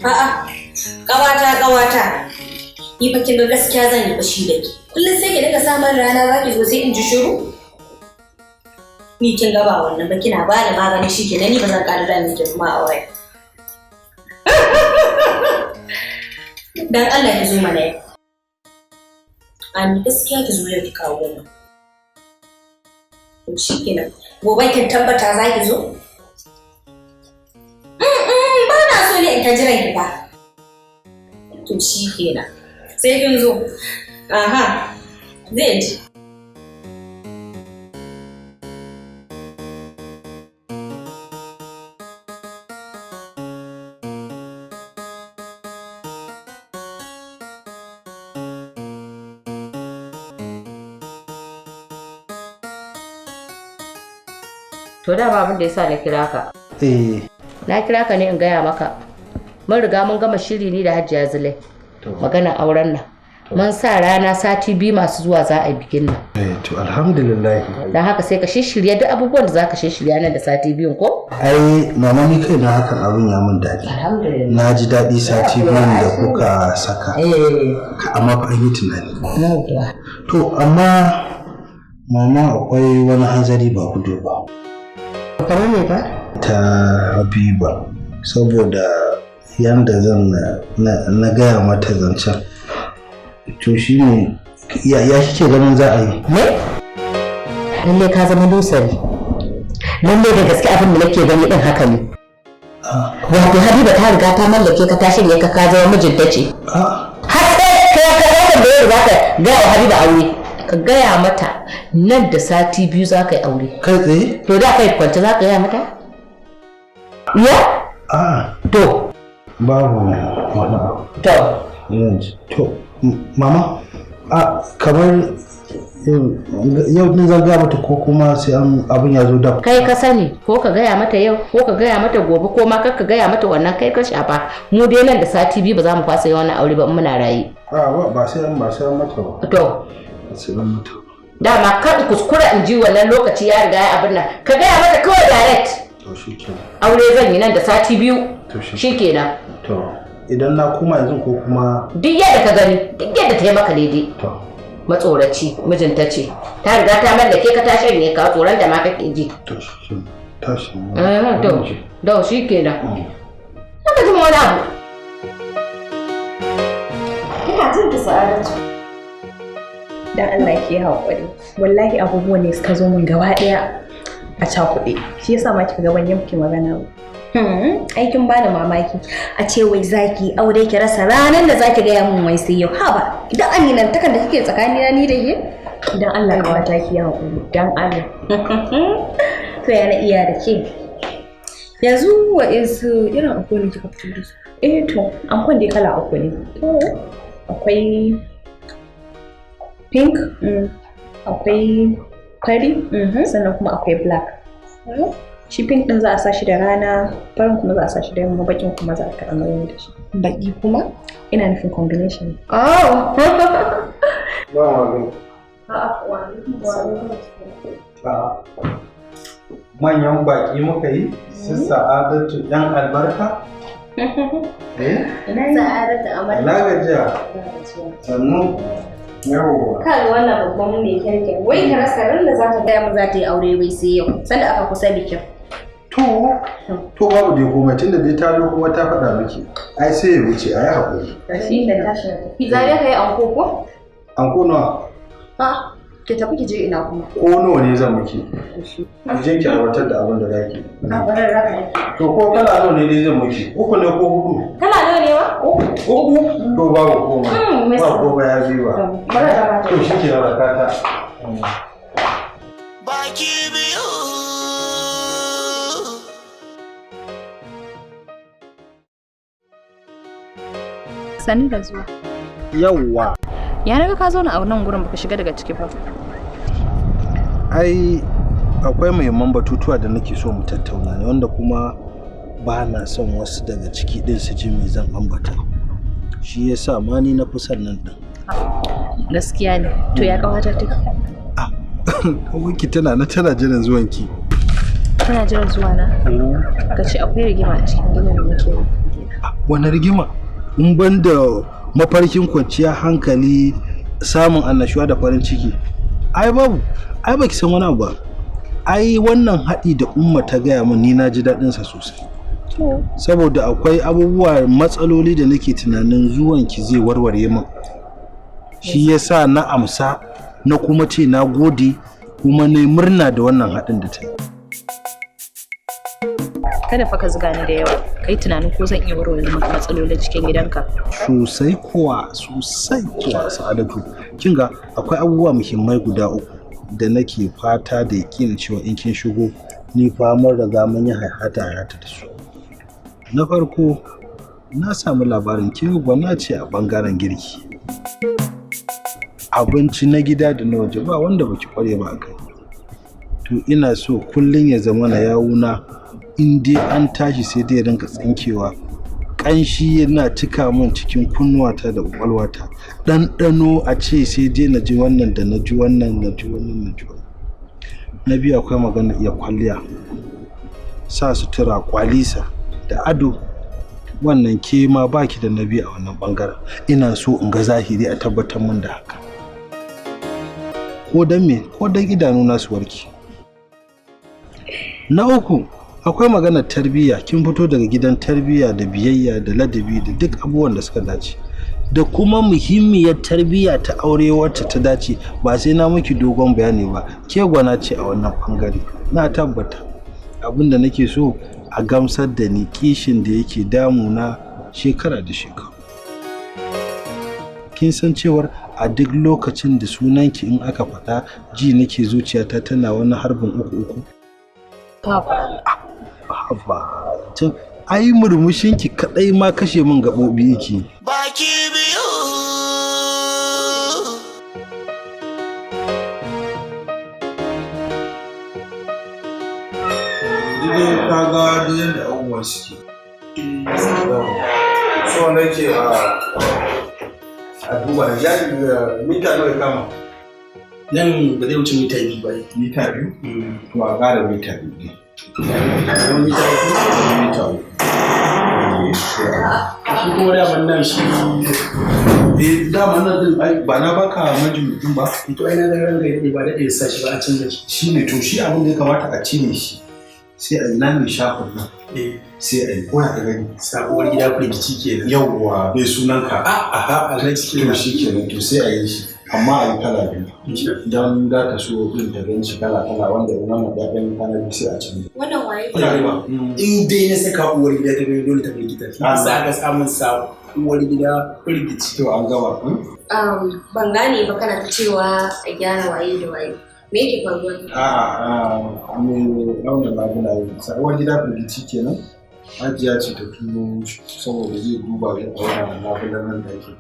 A'a, ƙawata ƙawata. Ni fa kin ga gaskiya zan yi bashi da ke. Kullum sai ki dinga samun rana za ki zo sai in ji shiru. Ni kin ga ba wannan ba kina ba da magani shi kenan ni ba zan ƙara da miki kuma a waya. Dan Allah ki zo mana yau. Ani gaskiya ki zo yau ki kawo mu. To shi kenan. Gobe kin tabbata za ki zo? Ba na so ne in ta jiran ki fa. To shi kenan. Sai kin zo. Aha. Zai ji. To dama abin da yasa na kira ka. Eh. Na kira ka ne in gaya maka. Mun riga mun gama shiri ni da Hajiya Zulai. Magana auren nan. Mun sa rana sati 2 masu zuwa za a yi bikin nan. Eh to alhamdulillah. Dan haka sai ka shishirya duk abubuwan da zaka shishirya nan da sati 2 ko? Ai mama ni kai na hakan abin ya mun daɗi. Alhamdulillah. Na ji daɗi sati 2 da kuka saka. Eh. Amma fa an yi tunani. To amma mama akwai wani hanzari ba gudu ba. Kamar me ba? Ta Habiba saboda yanda zan na gaya mata zancen. To shi ne ya kike ganin za a yi? Me? Lalle ka zama lusari. Lalle da gaske abin da nake gani din haka ne. Wato Habiba ta riga ta mallake ka ta shirye ka ka zama mijinta ce. Har sai ka ka da yau za ka gaya wa Habiba aure. Ka gaya mata nan da sati 2 za ka yi aure. Kai tsaye? To da kai kwance za ka gaya mata? Ya? To. Babu wani abu. To. To, mama, kamar yau din zan gaya mata ko kuma sai abin ya zo da. Kai ka sani ko ka gaya mata yau ko ka gaya mata gobe ko ma kar ka gaya mata wannan kai ka shafa. Mu dai nan da sati 2 ba za mu fasa yi wannan aure ba in muna raye. Ba sai an mata ba. To. Sai an mata. Dama kar kuskura in ji wannan lokaci ya riga ya abin nan. Ka gaya mata kawai direct. To shikenan. Aure zan yi nan da sati 2. To shikenan. To idan na koma yanzu ko kuma duk yadda ka gani, duk yadda ta yi maka daidai. To matsoraci mijinta ce. Ta riga ta mallake ka ta shanye ka tsoron da ma kake ji. To shikenan. Tashi. To to shikenan. Haka ji wani abu. Ina jin ki Sa'adatu. Dan Allah ki haƙuri. Wallahi abubuwan ne suka zo min gaba ɗaya a cakuɗe. Shi yasa ma kika ga ban yanke magana ba. Aikin bani mamaki. A ce wai zaki aure ki rasa ranar da zaki gaya min wai sai yau. Haba, idan aminantakan da kike tsakanina ni da ke? Dan Allah ƙawata ki haƙuri. Dan Allah. To ya na iya da ke. Yanzu wa'insu irin anko ne kika fito da su? Eh to, ankon dai kala uku ne. To, akwai pink, akwai fari, sannan kuma akwai black. Shi pink din za a sa shi da rana, farin kuma za a sa shi da yamma, bakin kuma za a kai amarya da shi. Baki kuma? Ina nufin combination. Oh! Ba magana. A'a, manyan baki muka yi, su Sa'adatu ɗan albarka. Eh? Sa'adatu amarya. Ina gajiya. Sannu. Yawwa. Kaga wannan babban mai kirkin. Wai ka rasa ran da za ta gaya mu za ta yi aure wai sai yau. Sanda aka kusa bikin. To babu dai komai tunda dai ta zo kuma ta faɗa miki. Ai sai ya wuce, ai haƙuri. Shi da tashi na tafi. Zare ka yi anko ko? Anko nawa? A, ki tafi ki je ina kuma. Ko nawa ne zan miki? Ki je ki aiwatar da abin da zaki. A barin raka ne. To ko kala nawa ne dai zan miki? 3 ne ko 4? Kala nawa ne wa? 3. To babu komai. Ba komai ya bi ba. Bari da To shi ke rakata. Baki biyu. Sani da zuwa. Yawwa. Ya naga ka zauna a nan gurin baka shiga daga ciki ba. Ai akwai muhimman batutuwa da nake so mu tattauna ne wanda kuma ba na son wasu daga ciki din su ji me zan ambata. Shi yasa ma ni na fi son nan din. Gaskiya ne. To ya kawata take? Ah, kawanki tana na tana jiran zuwanki. Tana jiran zuwa na? Ka ce akwai rigima a cikin gidan da muke. Wani rigima? In ban da mafarkin kwanciya hankali, samun annashuwa da farin ciki. Ai babu, ai baki san wani abu ba. Ai wannan haɗi da Umma ta gaya min ni na ji daɗinsa sosai. Saboda akwai abubuwa matsaloli da nake tunanin zuwanki zai warware min. Shi yasa na amsa na kuma ce na gode kuma na murna da wannan haɗin da ta yi. Kada fa ka zuga ni da yawa, kai tunanin ko zan iya warware maka matsalolin cikin gidanka. Sosai kuwa, sosai kuwa Sa'adatu. Kin ga akwai abubuwa muhimmai guda uku da nake fata da yaƙinin cewa in kin shigo ni fa mun riga mun yi haihata haihata da su. Na farko, na samu labarin ke gwana ce a bangaren girki. Abinci na gida da na waje ba wanda baki kware ba a kai. To ina so kullum ya zama na yawuna in dai an tashi sai dai rinka tsinkewa. Ƙanshi yana cika min cikin kunnuwata da ƙwaƙwalwata. Ɗanɗano a ce sai dai na ji wannan da na ji wannan na ji wannan na ji wannan. Na biyu akwai magana iya kwalliya. Sa sutura kwalisa da ado. Wannan ke ma baki da na biyu a wannan ɓangaren. Ina so in ga zahiri a tabbatar min da haka. Ko don me? Ko don idanuna su warke. Na uku, akwai maganar tarbiyya. Kin fito daga gidan tarbiyya da biyayya da ladabi da duk abubuwan da suka dace. Da kuma muhimmiyar tarbiyya ta aure wacce ta dace, ba sai na miki dogon bayani ba. Ke gwana ce a wannan bangare. Na tabbata abin da nake so a gamsar da ni kishin da yake damuna shekara da shekaru. Kin san cewar a duk lokacin da sunanki in aka faɗa ji nake zuciyata tana wani harbin uku uku. Haba, ai murmushinki kaɗai ma kashe min gaɓoɓi yake. Baki biyu. Dai ka ga duk yadda abubuwan suke. So nake a duba ya mita nawa ya kama? Nan ba zai wuce mita 2 ba. Mita 2? To a ƙara mita 2 ne. Mita 3? Mita 3. Shi kuma daman nan shi. Eh daman nan din ai ba na baka majin ba. To ai na ga ranka ya ba daɗe sa shi ba a canza shi. Shi ne to shi abin da ya kamata a cire shi. Sai a yi nan mai shafin nan. Sai a yi koya ka gani. Sabuwar gida firgici kenan. Yawwa bai sunanka. Aha alhaji kenan. To shi kenan to sai a yi shi. Amma a yi kala biyu. Don za ka so ɗin ta gan shi kala kala wanda in wannan ya gani kala biyu sai a canza. Wannan waye? In dai na saka uwar gida ta gani dole ta firgita. Sa ka samun sa uwar gida firgici. To an gama. Ban gane ba kana ta cewa a gyara waye da waye. Me yake faruwa? A'a, me auna labulaye. Sabuwar gida firgici kenan. Hajiya ce ta turo saboda zai duba ya auna labulan nan da yake.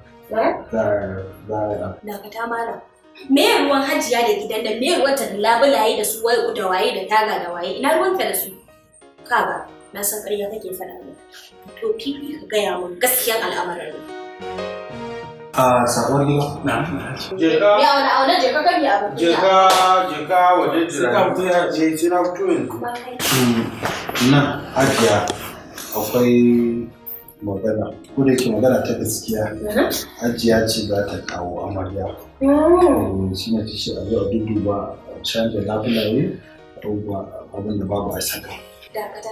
Dakata malam. Me ruwan Hajiya da gidan nan? Me ruwan ta da labulaye da su waye da waye da taga da waye? Ina ruwanta da su? Kaga, na san ƙarya kake faɗa min. To fili ka gaya min gaskiyar al'amarin nan. A sabuwar gida? Na'am. Je ka. Ya wani auna je ka kan ya abin. Je ka waje jira. Sai ka fito ya je sai na fito yanzu. Nan Hajiya akwai magana. Ko da yake magana ta gaskiya. Hajiya ce za ta kawo amarya. Shi ne ta ce a zo a dudduba a canza labulaye abubuwa abin da babu a saka. Dakata.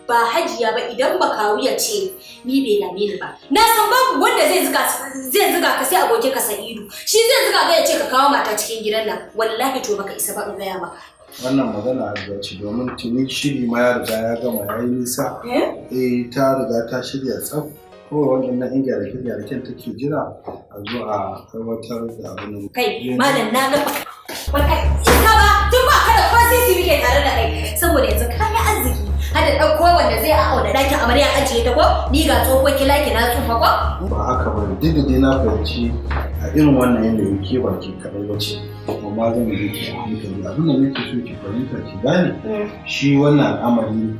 Ba Hajiya ba idan ba kawu ya ce ni bai dame ni ba. Na san babu wanda zai zuga ka sai abokin ka Sa'idu. Shi zai zuga ka ya ce ka kawo mata cikin gidan nan. Wallahi to baka isa ba in gaya maka. Wannan magana Hajiya ce domin tuni shiri ma ya riga ya gama ya yi nisa. Eh ta riga ta shirya tsaf. Kawai waɗannan 'yan gyarake-gyaraken take jira a zo a aiwatar da abin nan. Kai malam na ga baka isa ba tun ba ka da ko sisi muke tare da kai saboda yanzu ka yi arziki. Hada ɗauko wanda zai auna ɗakin amarya ajiye ta ko ni ga tsohuwar kilaki na tsufa ko? Ba haka ba duk da dai na fahimci a irin wannan yanayi ke ba ke kaɗai ba ce amma zan yi ki a hankali abin da nake so ki fahimta ki gane shi wannan al'amari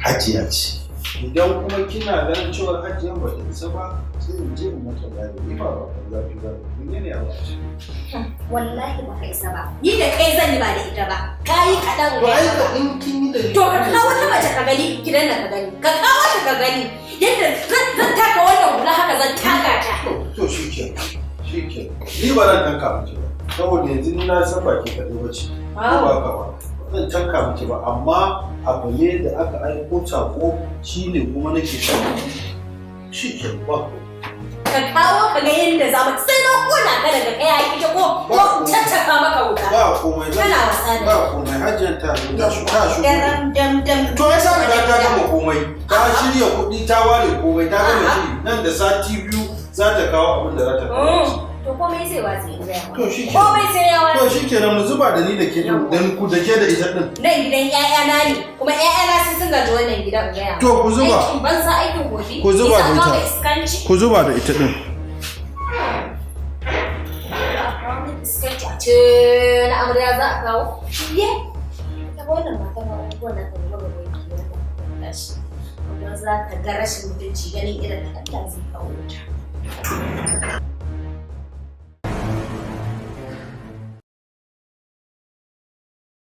Hajiya ce. Idan kuma kina ganin cewar hajiyan ba ta isa ba, sai in je in mata bayani. Ni ba ba zafi ba. Menene a wace? Wallahi ba ka isa ba. Ni da kai zan yi ba da ita ba. Ka yi kaɗan. To ai ka in kin yi da ni. To ka kawo ta mace ka gani, gidan nan ka gani. Ka kawo ta ka gani. Yadda zan taka wannan hula haka zan taka ta. To shikenan. Shikenan. Ni ba zan tanka miki ba. Saboda yanzu ni na san ba ke kaɗai ba ce. Ko ba haka ba. Ba zan tanka miki ba, amma abu ne da aka aiko sako shine kuma nake so. Shikenan ba. Ka kawo ka ga yadda za mu sai na kona ka daga kai a ita ko caccaka maka wuta. Ba komai. Kana wasa da Ba komai, hajiyar ta zo ta shu ta shu. Dam dam dam. To ai ta riga ta gama komai. Ta shirya kuɗi, ta ware komai, ta gama shiri. Nan da sati 2 za ta kawo abin da za ta kawo. To komai zai watse in gaya maka. To shikenan. Komai sai ya watse. To shikenan, mu zuba da ni da ke din, dan ku da ke da ita din. Nan gidan ƴaƴana ne, kuma ƴaƴana sun sun gaji wannan gidan, in gaya maka. To ku zuba. Aikin banza, aikin gobe. Ku zuba da ita. Iskanci. Ku zuba da ita din. Iskanci a ce na amarya za a kawo. Ye. Ta wannan mata ba abubuwan nan ka gaba gaba yake wannan tashi. Amma za ka ga rashin mutunci ganin irin da Allah zai kawo ta.